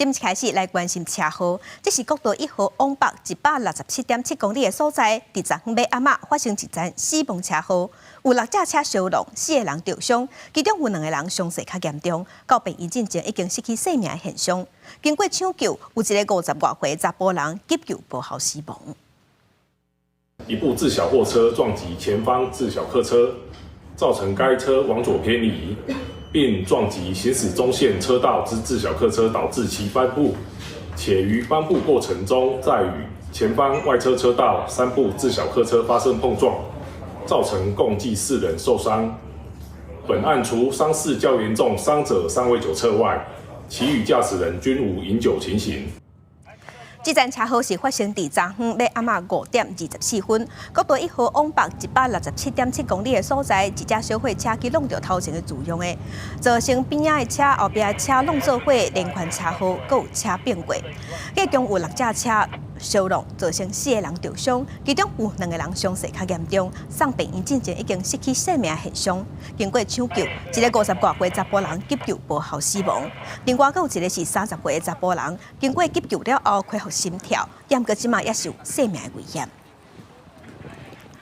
今開始來關心車禍，這是國道一號往北167.7公里的所在，佇昨昏欲暗仔發生一場死亡車禍，有六架車相挵，四个人著傷，其中有兩个人傷勢較嚴重，到病院進前已經失去生命的現象。經過搶救，有一个五十外歲查埔人急救無效死亡。一部自小貨車撞擊前方自小客車，造成該車往左偏移，並撞擊行駛中線車道之自小客車，導致其翻覆，且於翻覆過程中，再與前方外側車道三部自小客車發生碰撞，造成共計四人受傷。本案除傷勢較嚴重傷者尚未酒測外，其餘駕駛人均無飲酒情形。這場車禍是發生佇昨昏欲暗仔5點24分，國道一號往北167.7公里的所在，一架小貨車去挵著頭前的自用的，造成邊仔的車、後壁的車攏做伙連環車禍，閣有車並過，計共有六架車相挵，造成四个人著傷，其中有兩个人傷勢較嚴重，送病院進前已經失去生命現象。經過搶救，一个五十外歲查埔人急救無效死亡，另外閣有一个是30歲的查埔人，經過急救了後恢復心跳，毋過這馬也是有生命的危險。